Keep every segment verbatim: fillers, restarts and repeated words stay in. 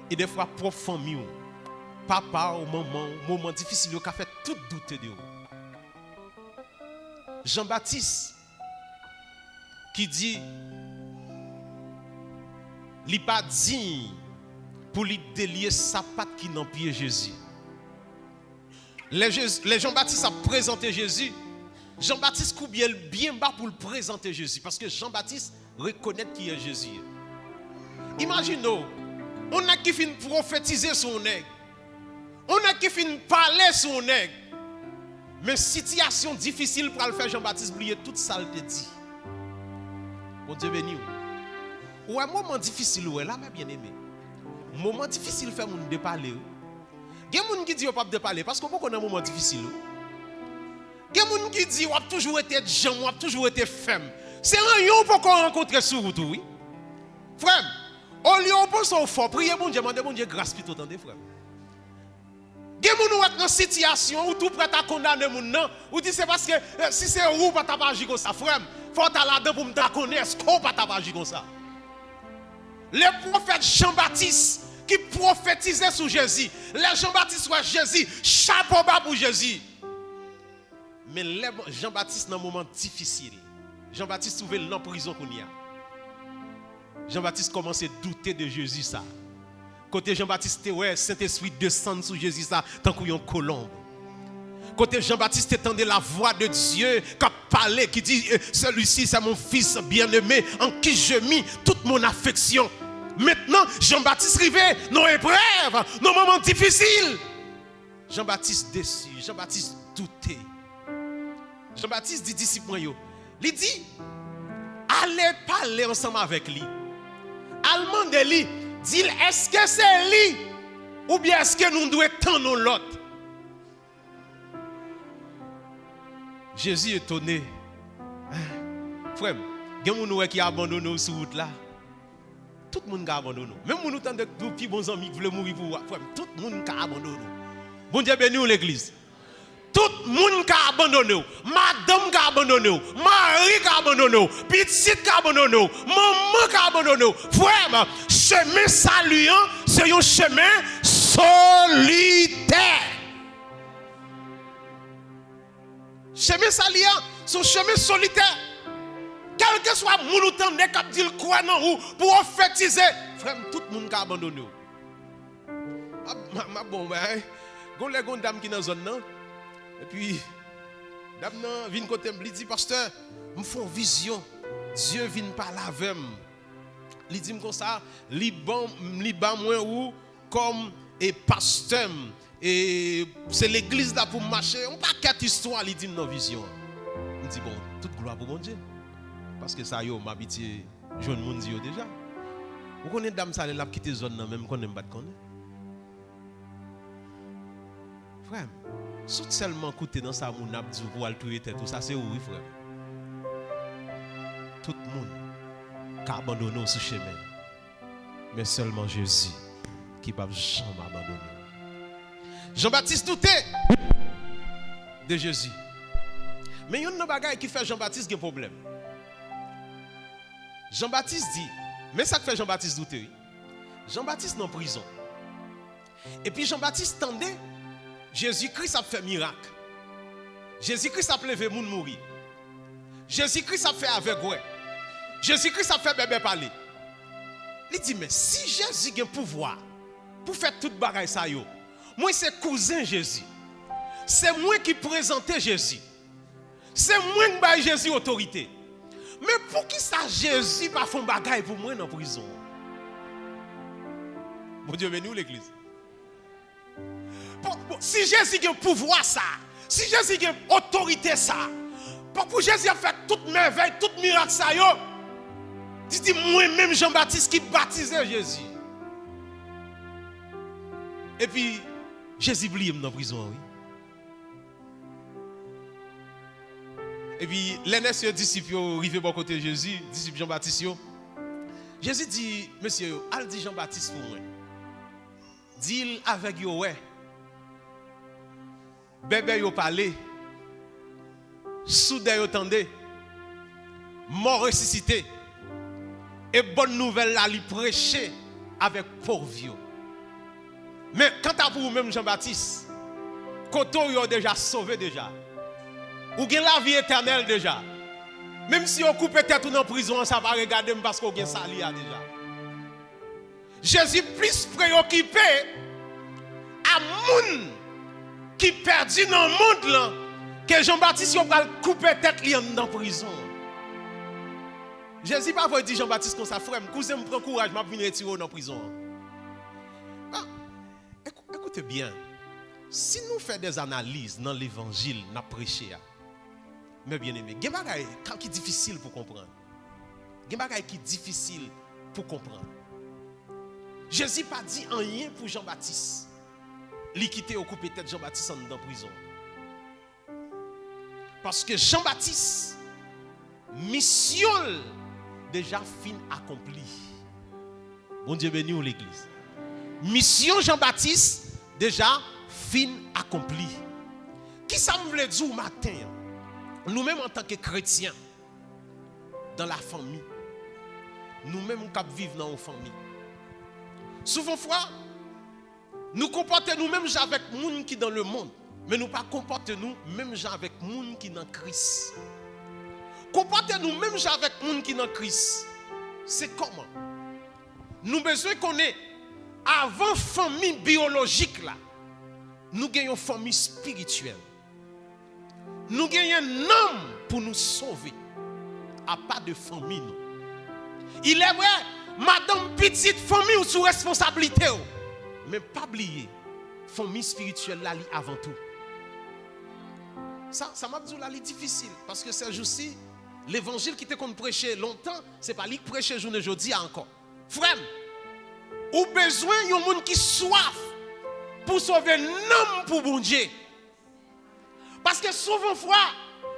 E defwa pwòp fanmi w, papa w, manman w, moman difisil yo ka fè tout doute de ou. Jan Batis ki di li pa diy pou li delye sapat ki nan pye Jezi. Lè Jezi, lè Jan Batis ap prezante Jezi, Jan Batis koubye l byen ba pou l prezante Jezi, paske Jan Batis rekonèt kiyès Jezi ye. Imajine w, yon nèg ki fin pwofetize sou yon nèg, yon nèg ki fin pale sou yon nèg, men sitiyasyon difisil pral fè Jan Batis bliye tout sa l te di. Bondye beni w. Ou wè moman difisil ou wè la, mè byeneme. Moman difisil fè moun depale wi. Gen moun ki di yo p ap depale paske w poko nan moman difisil ou. Gen moun ki di w ap toujou rete djanm, w ap toujou rete fèm. Se anyen w poko rankontre sou wout ou wi. Frè m, olye w panse w fò, priye Bondye, mande Bondye gras pito tande frè m. Gen moun ou wè k nan sitiyasyon ou tou prèt a kondane moun nan, ou di se paske eh, si se ou w pa t ap aji konsa. Frè m, fò w ta ladan pou m ta konnen èske w pa t ap aji konsa. Le pwofèt Jan Batis ki pwofetize sou Jezi. Lè Jan Batis wè Jezi, chapo ba pou Jezi. Men lè Jan Batis nan moman difisil, Jan Batis twouve l nan prizon kounye a. Jan Batis kòmanse doute de Jezi sa. Kote Jan Batis te wè Sentespri desann sou Jezi sa tankou yon kolonb. Kote Jan Batis te tande la voix de Dieu k ap pale, ki di, eh, celui-ci c'est mon fils bien-aimé en qui j'ai mis toute mon affection. Mentnan, Jan Batis rive nan eprèv, nan moman difisil. Jan Batis desi, Jan Batis doute. Jan Batis di disip mwen yo, li di, ale pale ansanm avèk li. Al mande li, di l èske se li oubyen èske nou dwe tann yon lòt. Jezi etone. Frè m, gen moun ou wè ki abandone w sou wout la. Tout moun ka abandone w. Menm moun ou tande ki pi bon zanmi ki vle mouri pou ou a, frè m, tout moun ka abandone w. Bondye beni w legliz. Tout moun ka abandone w. Madanm ka abandone w. Mari ka abandone w. Pitit ka abandone w. Manman ka abandone w. Frè m, chemen sali an se yon chemen solitè. Chemen sali an se yon chemen solitè. Kèlkeswa moun ou tande k ap di l kwè nan ou, pwofetize, frè m, tout moun ka abandone w. M ap, m ap, m ap bon bagay. Gon lè gon dam ki nan zòn nan. Epi dam nan vin kote m, li di, pastè, m fè yon vizyon. Dye vin pale avè m. Li di m konsa, li ban, li ba mwen ou kòm e pastè m. E se legliz la pou m mache. Yon pakèt istwa li di m nan vizyon an. M di, bon, tout glwa pou Bondye. Paske sa yo, m abitye jwenn moun di yo deja. Ou konnen dam sa lè l ap kite zòn nan, menm konnen m pa t konnen. Frè m, si w t sèlman koute nan sa moun ap di w pou w al touye tèt ou, sa se ou wi, frè m. Tout moun ka abandone w sou chemen. Men sèlman Jezi ki p ap janm abandone w. Jan Batis doute de Jezi. Men youn nan bagay ki fè Jan Batis gen pwoblèm. Jan Batis di, men sa k fè Jan Batis doute wi. Jan Batis nan prizon. Epi Jan Batis tande Jezi Kris ap fè mirak. Jezi Kris ap leve moun mouri. Jezi Kris ap fè avèg wè. Jezi Kris ap fè bèbè pale. Li di, men si Jezi gen pouvwa pou fè tout bagay sa yo, mwen se kouzen Jezi. Se mwen ki prezante Jezi. Se mwen k bay Jezi otorite. Men poukisa Jezi pa fè yon bagay pou mwen nan prizon an? Bondye beni w, legliz. Pou, pou, si Jezi gen pouvwa sa, si Jezi gen otorite sa, pou, pou Jezi ap fè tout mèvèy, tout mirak sa yo, di, di mwen menm Jan Batis ki batize Jezi. Epi, Jezi bliye m nan prizon an, wi. Epi, lè nèg yo, disip yo rive bò kote Jezi, disip Jan Batis yo, Jezi di mesye yo, al di Jan Batis pou mwen. Di l avèg yo wè, bèbè yo pale, soudè yo tande, mò resisite, e bòn nouvèl la li preche avèk pòv yo. Men kanta pou ou menm, Jan Batis, kote w ye, w deja sove deja. Ou gen lavi etènèl deja. Menm si yo koupe tèt ou nan prizon an, sa pa regade m, paske w gen sali a deja. Jezi plis preyokipe a moun ki pèdi nan mond lan ke Jan Batis yo pral koupe tèt li anndan prizon an. Jezi pa voye di Jan Batis konsa, "Frè m, kouzen m, pran kouraj, m ap vin retire w nan prizon an." Ah, ekou-, ekoute byen. Si nou fè dèzanaliz nan levanjil n ap preche a, men byeneme, gen bagay ka-, ki difisil pou konprann. Gen bagay ki difisil pou konprann. Jezi pa di anyen pou Jan Batis. Li kite yo koupe tèt Jan Batis anndan prizon. Paske Jan Batis, misyon l deja fin akonpli. Bondye beni w, legliz. Misyon Jan Batis deja fin akonpli. Kisa m vle di w maten an? Nou menm antanke kretyen, dans la famille, nou menm k ap viv nan yon fanmi, souvan fwa, nou konpòte nou menm jan avèk moun ki dans le monde, men nou pa konpòte nou menm jan avèk moun ki nan Kris. Konpòte nou menm jan avèk moun ki nan Kris, se kòman? Nou bezwen konnen, avan fanmi biyolojik la, nou gen yon fanmi espirityèl. Nou genyen nanm pou nou sove, apa de fanmi nou. Il est vrai, madanm, pitit, fanmi w sou responsablite w. Men pa bliye, fanmi espirityèl la, li avan tou. Sa, sa m ap di w la, li difisil, paske sèjousi, levanjil ki te konn preche lontan, se pa li k preche jounen jodi a ankò. Frè m, ou bezwen yon moun ki swaf pou sove nanm pou Bondye. Paske souvan fwa,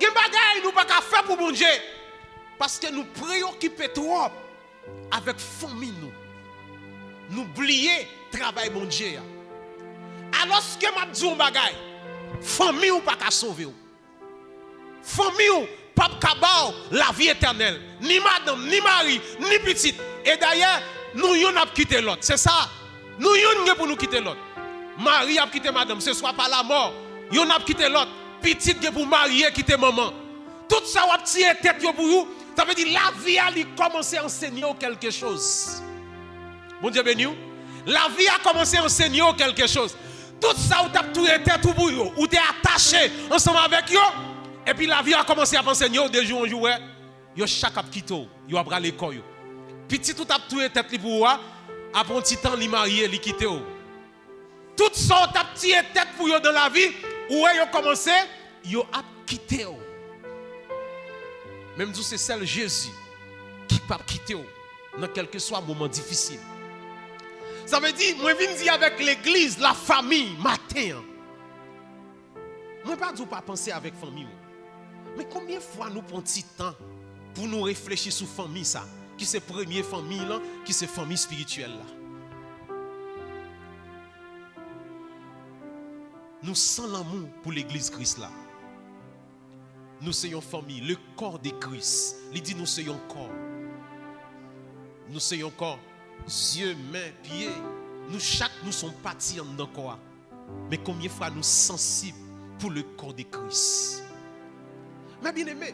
gen bagay nou pa ka fè pou Bondye, paske nou preyokipe twòp avèk fanmi nou. Nou bliye travay Bondye a. Alòske m ap di w yon bagay, fanmi w pa ka sove w. Fanmi w p ap ka ba w lavi etènèl. Ni madanm, ni mari, ni pitit. E dayè, nou yonn ap kite lòt. Se sa. Nou yonn gen pou nou kite lòt. Mari ap kite madanm, se swa pa lamò. Yonn ap kite lòt. Pitit gen pou marye kite manman. Tout sa w ap tiye tèt yo pou ou, sa vle di lavi a li kòmanse ansenye w kèlke choz. Bondye beni w. Lavi a kòmanse ansenye w kèlke choz. Tout sa ou t ap touye tèt ou pou yo, ou te atache ansanm avèk yo, epi lavi a kòmanse ap ansenye w, de jou an jou, wè, yo chak ap kite w, yo ap rale kò yo. Pitit ou t ap touye tèt li pou ou a, apre yon ti tan, li marye, li kite w. Tout sa w t ap tiye tèt pou yo nan lavi, ou wè yo kòmanse, yo ap kite w. Men m di w, se sèl Jezi ki p ap kite w nan kèlkeswa moman difisil. Sa vle di, mwen vin di avèk legliz, lafanmi, maten an. Mwen pa di w pa panse avèk fanmi w. Men konbyen fwa nou pran ti tan pou nou reflechi sou fanmi sa, ki se premye fanmi lan, ki se fanmi espirityèl la? Nou san lanmou pou legliz Kris la. Nou se yon fanmi, le corps de Christ. Li di nou se yon kò. Nou se yon kò. Zye, men, pye. Nou chak, nou se yon pati anndan kò a. Men konbyen fwa nou sansib pou le corps de Christ? Men byeneme,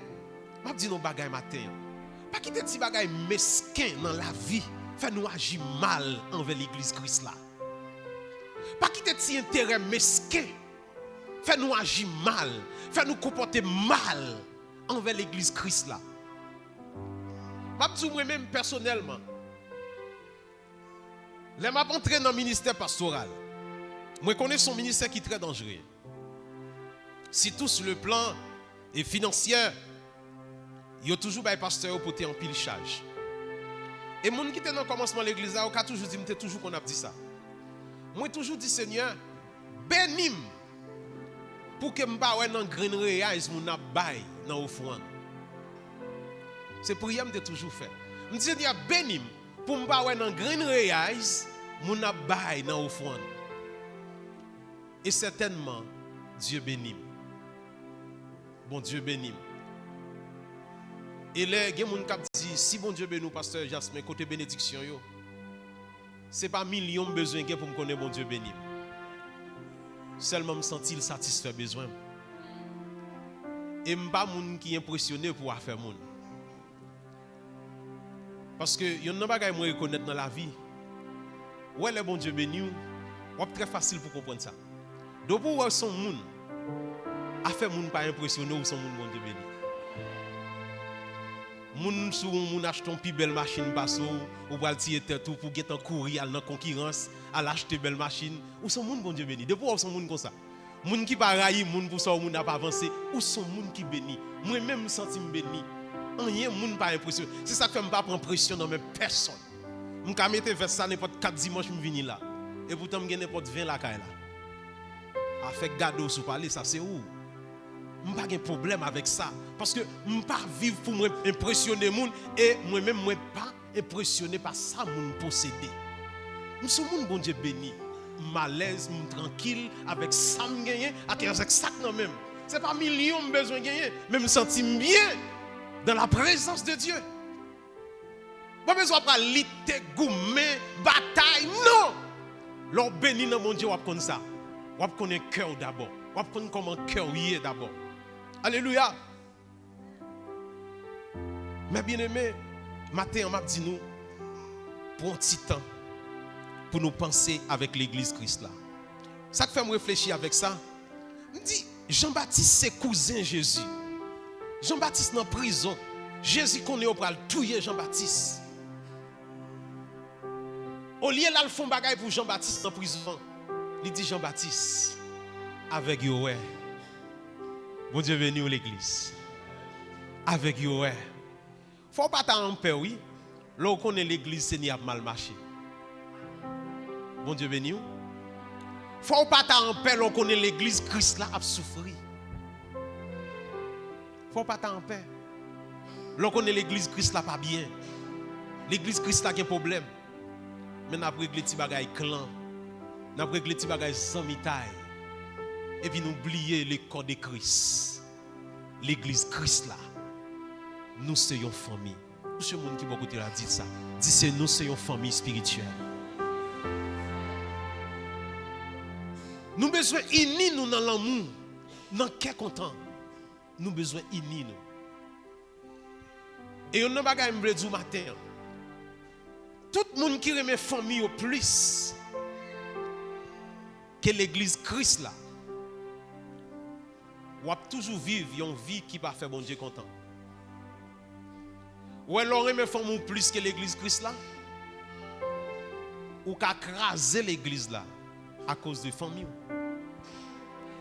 m ap di nou yon bagay maten an. Pa kite ti bagay mesken nan lavi fè nou aji mal anvè legliz Kris la. Pa kite ti enterè mesken fè nou aji mal, fè nou konpòte mal anvè legliz Kris la. M ap di w mwen menm pèsonèlman, lè m ap antre nan ministè pastoral, mwen konnen se yon ministè ki trè danjere. Sitou sou le plan e finansyè, yo toujou bay pastè yo pote anpil chaj. E moun ki te nan kòmansman legliz la, yo ka toujou di, m te toujou konn ap di sa. Mwen toujou di, Senyè, beni m pou ke m pa wè nan grenn reyay moun ap bay nan ofrann. Se priyè m te toujou fè. M di, Senyè, beni m pou m pa wè nan grenn reyay moun ap bay nan ofrann. E sètènman, Dye beni m. Bondye beni m. E lè gen moun k ap di, si Bondye beni w, pastè Jasmin, kote benediksyon yo? Se pa milyon m bezwen gen pou m konnen Bondye beni m. Sèlman m santi l satisfè bezwen m. E m pa moun ki enpresyone pou afè moun. Paske yonn nan bagay mwen rekonèt nan lavi, w wè lè Bondye beni w, w ap trè fasil pou konprann sa. Depi w wè s on moun, afè moun pa enpresyone w, s on moun Bondye beni. Moun sou yon moun achte yon pi bèl machin pase w, ou pral tiye tèt ou pou gentan kouri al nan konkirans, al achte bèl machin, ou s on moun Bondye beni. Depi w wè w s on moun konsa. Moun ki pa rayi moun pou sa yon moun ap avanse, ou s on moun ki beni. Mwen menm m santi m beni. Anyen moun pa enpresyone. Se sa k fè m pa pran presyon nan men pèsonn. M ka mete vès sa nenpòt kat dimanch m vini la. Epoutan m gen nenpòt ven lakay la. Afè gade w sou pale, sa se ou. M pa gen pwoblèm avèk sa. Paske m pa viv pou mwen enpresyone moun e mwen menm mwen pa enpresyone pa sa moun posede. M s on moun Bondye beni. M alèz, m trankil avèk sa m genyen ak avèk sa k nan men m. Se pa milyon m bezwen genyen, men m santi m byen dans la présence de Dieu. Pa bezwen w ap pral lite, goumen, batay, non! Lè w beni nan Bondye, w ap konn sa. W ap konnen kè w dabò. W ap konn kòman kè w ye dabò. Alelouya! Mes bien-aimés, maten an m ap di nou, pran ti tan pou nou panse avèk legliz Kris la. Sa k fè m reflechi avèk sa, m di, Jan Batis se kouzen Jezi. Jan Batis nan prizon. Jezi konnen yo pral touye Jan Batis. Olye l al fè yon bagay pou Jan Batis nan prizon an, li di Jan Batis, avèg yo wè. Bondye beni w, legliz. Avèg yo wè. Fò w pa ta anpè, wi, lè w konnen legliz Senyè ap mal mache. Bondye beni w. Fò w pa ta anpè lè w konnen legliz Kris la ap soufri. Fò w pa ta anpè lè w konnen legliz Kris la pa byen. Legliz Kris la gen pwoblèm. Men n ap regle ti bagay klan. N ap regle ti bagay zanmitay. Epi nou bliye le corps de Christ. Legliz Kris la. Nou se yon fanmi. Touche moun ki bò kote w la, di l sa. Di se nou se yon fanmi espirityèl. Nou bezwen ini nou nan lanmou, nan kè kontan. Nou bezwen ini nou. E yonn nan bagay m vle di w maten an, tout moun ki renmen fanmi yo plis ke legliz Kris la, w ap toujou viv yon vi ki pa fè Bondye kontan. Ou wè, lè w renmen fanmi w plis ke legliz Kris la, ou ka kraze legliz la akoz de fanmi w.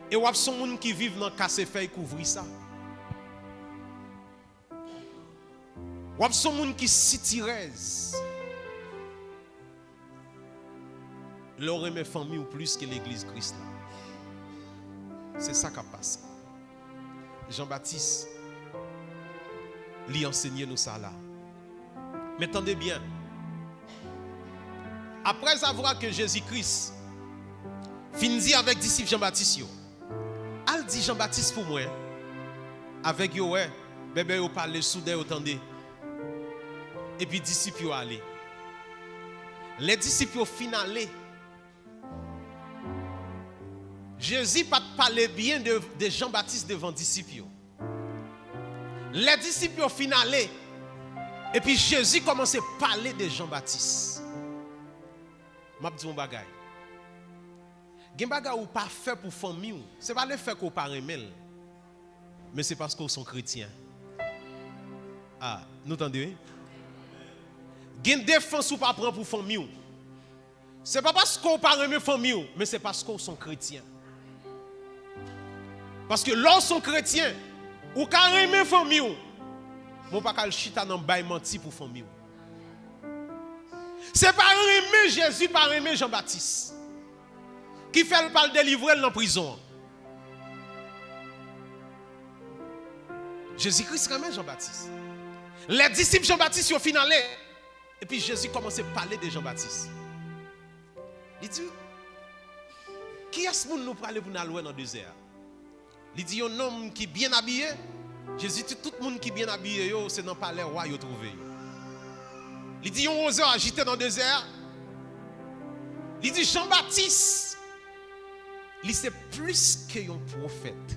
E w ap s on moun ki viv nan kase fèy kouvri sa. W ap s on moun ki sitirèz. Lè w renmen fanmi w plis ke legliz Kris la, se sa k ap pase. Jan Batis, li ansenye nou sa la. Men tande byen. Après avoir que Jésus-Christ fin di avèk disip Jan Batis yo, al di Jan Batis pou mwen, avèg yo wè, bèbè yo pale, soudè yo tande. Epi disip yo ale. Lè disip yo fin ale, Jezi pa t pale byen de, de Jan Batis devan disip yo. Lè disip yo fin ale, epi Jezi kòmanse pale de Jan Batis. M ap di w yon bagay. Gen bagay ou pa fè pou fanmi w, se pa lefèt ke w pa renmen l, men se paske w s on kretyen. A, nou tande, wi? Gen defans ou pa pran pou fanmi w. Se pa paske w pa renmen fanmi w, men se paske w s on kretyen. Paske lè w s on kretyen, ou ka renmen fanmi w, men w pa ka al chita nan bay manti pou fanmi w. Se pa renmen Jezi pa renmen Jan Batis ki fè l pa al delivre l nan prizon an. Jezi Kris renmen Jan Batis. Lè disip Jan Batis yo fin ale, epi Jezi kòmanse pale de Jan Batis. Li di, kiyès moun nou prale pou n al wè nan dezè a? Li di, yon nonm ki byen abiye. Jezi di, tout moun ki byen abiye yo, se nan palè wa yo twouve yo. Li di, yon wozè ajite nan dezè a. Li di Jan Batis, li se plis ke yon pwofèt.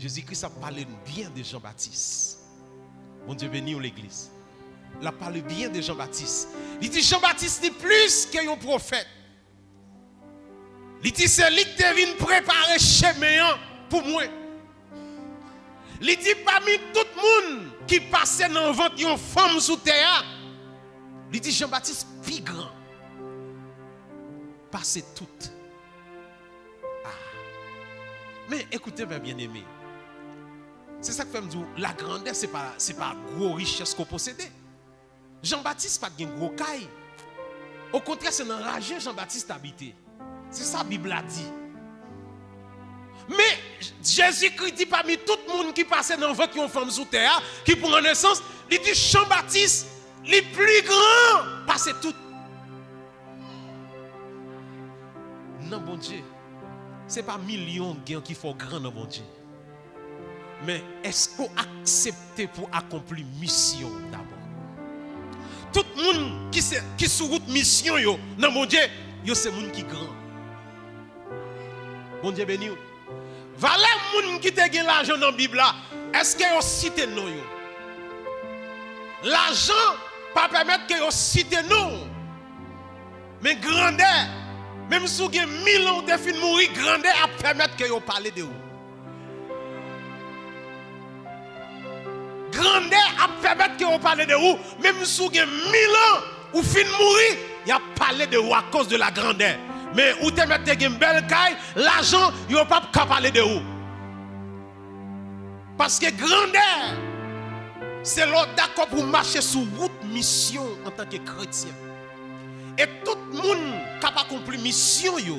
Jezi Kris ap pale n byen de Jan Batis. Bondye beni w, legliz. L ap pale byen de Jan Batis. Li di Jan Batis, li plis ke yon pwofèt. Li di se li k te vin prepare chemen an pou mwen. Li di pami tout moun ki pase nan vant yon fanm sou tè a, li di Jan Batis pi gran pase tout. Ah. Men ekoute, mè byeneme. Se sa k fè m di w, lagrandè se pa, se pa gwo richès ke w posede. Jan Batis pa t gen gwo kay. Okontrè, se nan raje Jan Batis t abite. Se sa Bib la di. Men, Jezi Kris di pami tout moun ki pase nan vant yon fanm sou tè a, ki pran nesans, li di Jan Batis, li pli gran pase tout. Nan Bondye, se pa milyon w gen ki fè w gran nan Bondye. Men, èske w aksepte pou akonpli misyon w dabò? Tout moun ki se, ki sou wout misyon yo nan Bondye, yo se moun ki gran. Bondye beni w. Valè moun ki te gen lajan nan Bib la, èske yo site non yo? Lajan pa pèmèt ke yo site non w. Men grandè, menm si w gen mil an, ou te fin mouri, grandè ap pèmèt ke yo pale de ou. Grandè ap pèmèt ke yo pale de ou, menm si w gen mil an, ou fin mouri, y ap pale de ou akoz de la grandè. Men ou te mèt te gen bèl kay, lajan, yo p ap ka pale de ou. Paske grandè, se lè w dakò pou w mache sou wout misyon w antanke kretyen. E tout moun k ap akonpli misyon yo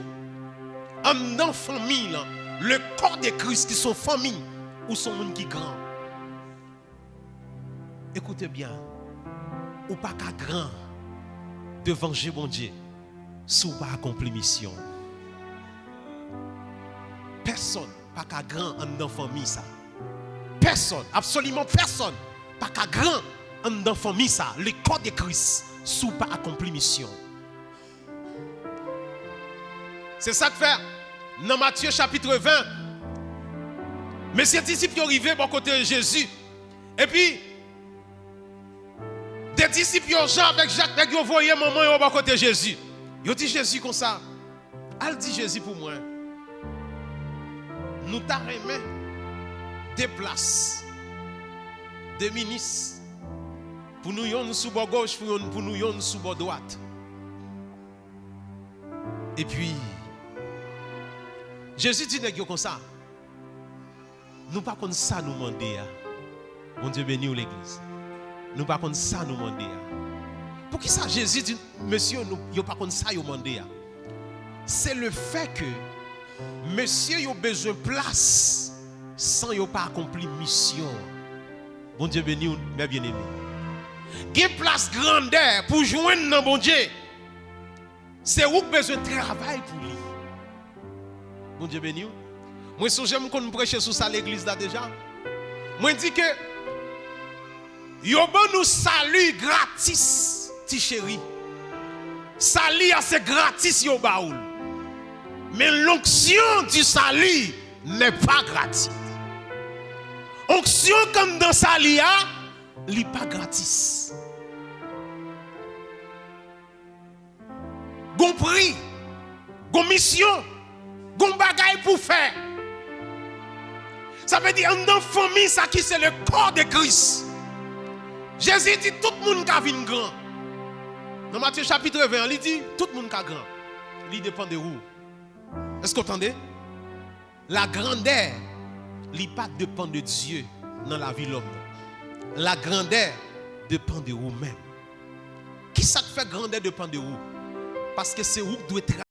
anndan fanmi lan, le corps de Christ ki se yon fanmi, ou se yon moun ki gran. Ekoute byen, ou pa ka gran devan je Bondye si w pa akonpli misyon w. Pèsonn pa ka gran anndan fanmi sa. Pèsonn, absoliman pèsonn, pa ka gran anndan fanmi sa, le corps de Christ, si w pa akonpli misyon w. Se sa k fè, nan Matye chapit ven, mesye disip yo rive bò kote Jezi. Epi, de disip yo, Jan avèk Jak, nèg yo voye manman yo bò kote Jezi. Yo di Jezi konsa, al di Jezi pou mwen, nou ta renmen de plas, de minis, pou nou yonn sou bò goch, pou yonn, pou nou yonn sou bò dwat. Epi, Jezi di nèg yo konsa, nou pa konn sa nou mande a. Bondye beni w, legliz. Nou pa konn sa nou mande a. Poukisa Jezi di mesye yo, nou, yo pa konn sa yo mande a? Se le fè ke mesye yo bezwen plas san yo pa akonpli misyon an. Bondye beni w, mè byeneme. Gen plas grandè pou jwenn nan Bondye. Se ou k bezwen travay pou li. Bondye beni w. Mwen sonje m konn preche sou sa legliz la deja. Mwen di ke yo ban nou sali gratis, ti cheri. Sali a se gratis yo ba ou l. Men l'onction du salut n'est pas gratuite. Onksyon k anndan sali a, li pa gratis. Gon pri, gon misyon, gon bagay pou fè. Sa vle di anndan fanmi sa ki se le corps de Christ. Jezi di tout moun ka vin gran. Nan Matye chapit ven an, li di tout moun ka gran. Li depann de ou. Èske w tande? Lagrandè, li pa depann de Dye nan lavi lòm nan. Lagrandè depann de ou menm. Kisa k fè grandè depann de ou? Paske se ou k dwe travay.